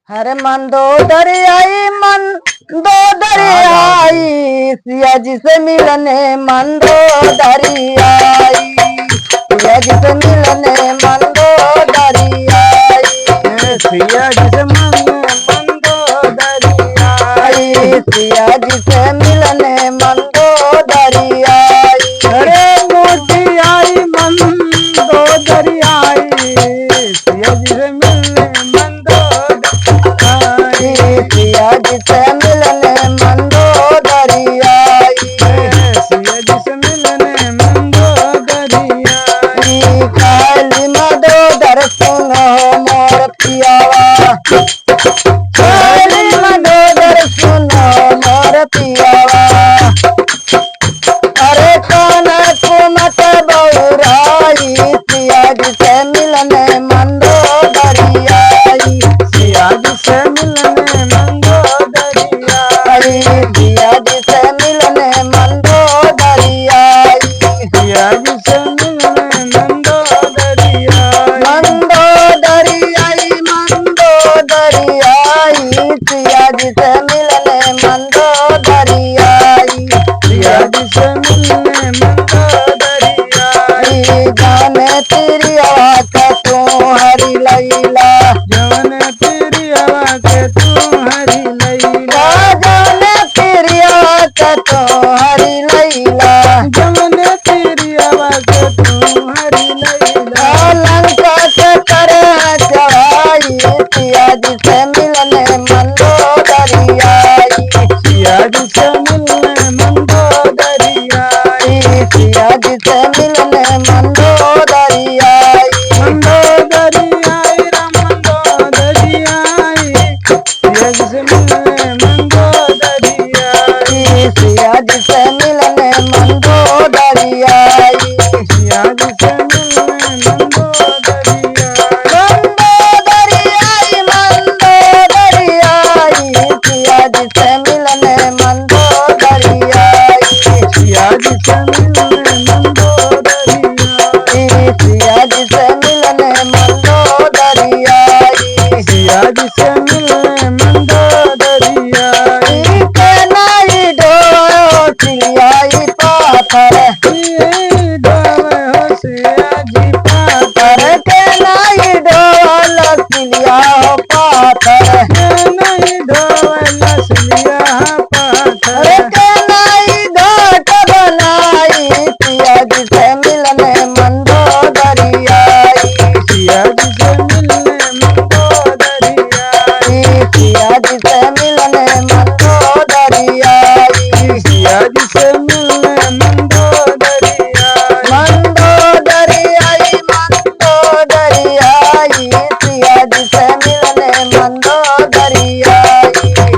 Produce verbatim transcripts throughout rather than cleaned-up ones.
अरे मंदोदरी आई, मंदोदरी आई, सिया जी से मिलने मंदोदरी आई, सिया जी से मिलने मंदोदरी आई। ए, सिया जी से मिलने मंदोदरी आई, सिया जी से मिलने मंदोदरी आई। अरे मोटी आई मंदोदरी आई, सिया जी से मिलने मंदोदरी आई। सिया जी से मिलने मंदोदरी आई। सिया जी से मिलने मंदोदरी आई। काली मंदोदर सुनो मोर पियावा। काली मंदोदर सुनो मोर पियावा। अरे काना को मत बउराई, सिया जी से मिलने मंदोदरी आई। सिया जी से मिलने मंदोदरी आई। सिया जी से मिलने मंदोदरी आई। सिया जी से मिलने मंदोदरी आई। मंदोदरी आई, मंदोदरी आई, सिया जी से मिलने मंदोदरी आई। सिया जी से मिलने मंदोदरी आई। जाने तिरियावा के तू हरि लैला। जाने तिरियावा के तू हरि लैला। जाने तिरियावा के तू हरि लैला। जाने तिरियावा के तू हरि लैला। लंका के करे चढ़ाई, सिया जी से मिलने मंदोदरी आई। सिया जी से मिलने मंदोदरी आई। सिया जी से मिलने मंदोदरी आई। मंदोदरी आई, राम मंदोदरी आई। सिया जी से मिलने मंदोदरी आई। सिया जी से मिलने मंदोदरी आई। सिया जी से मिलने मंदोदरी आई। मंदोदरी आई, मंदोदरी आई, सिया जी से मिलने मंदोदरी आई। सिया जी से मिलने मंदोदरी आई। सिया जी से मिलने मंदोदरी आई। सिया जी से मिलने मंदोदरी आई। के नाई डोयो चिड़ियाई पाथर। ई डोयो सिया जी पाथर। के नाई डोल सिलिया हो पाथर। के नाई डोल सिलिया पाथर। के नाई घाट बनाई, सिया जी से मिलने मंदोदरी आई। सिया जी से मिलने मंदोदरी आई। सिया जी से मिलने मंदोदरी आई। सिया जी से मिलने मंदोदरी आई। मंदोदरी आई, मंदोदरी आई, सिया जी से मिलने मंदोदरी आई।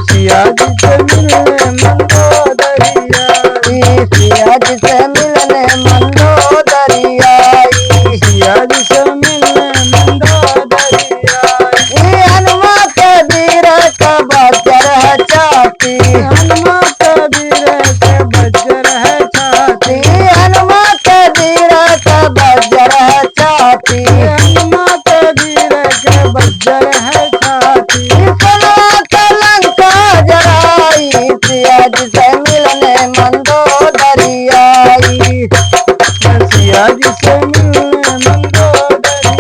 सिया जी से मिलने मंदोदरी आई। सिया जी से मिलने मंदोदरी आई। सिया जी से मिलने मंदोदरी आई। ई हनुमा कबीर का बज्जर है छाती। हनुमा कबीर का बज्जर है छाती। हनुमा कबीर का बज्जर है छाती। हनुमा कबीर का बज्जर है छाती। सोनवा का लंका जराई, सिया जी से मिलने मंदोदरी आई। सिया जी से मिलने मंदोदरी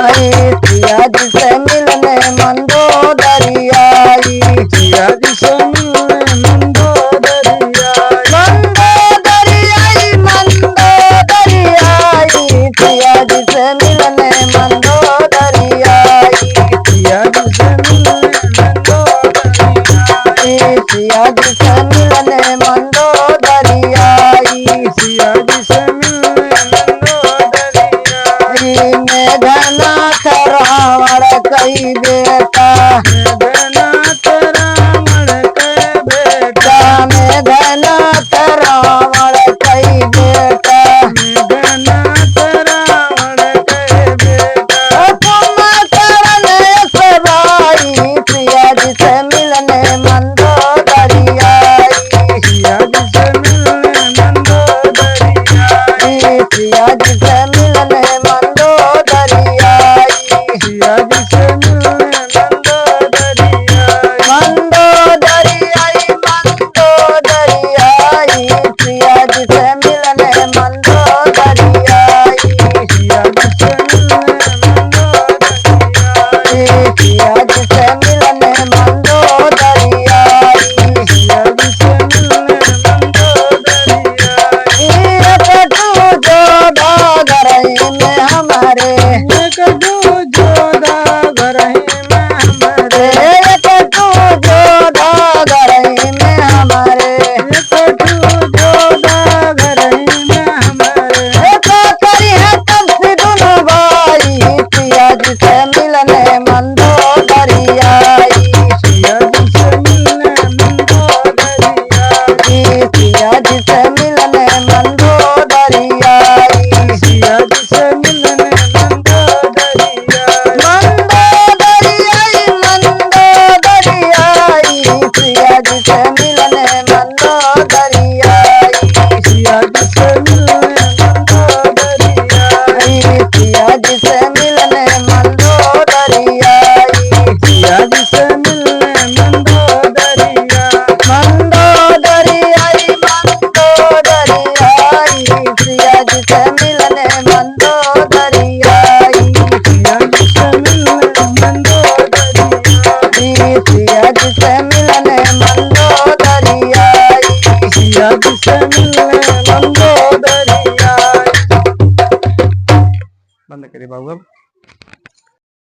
आई। सिया जी से मिलने मंदोदरी आई। सिया जी से मिलने मंदोदरी आई। मंदोदरी आई, मंदोदरी आई, सिया जी से मिलने मंदोदरी आई। सिया जी से मिलने मंदोदरी आई। सिया जी से मिलने मंदोदरी आई। सिया जी से मिलने मंदोदरी आई। मेघनाथ रावण कई बेटा। मेघनाथ रावण चलू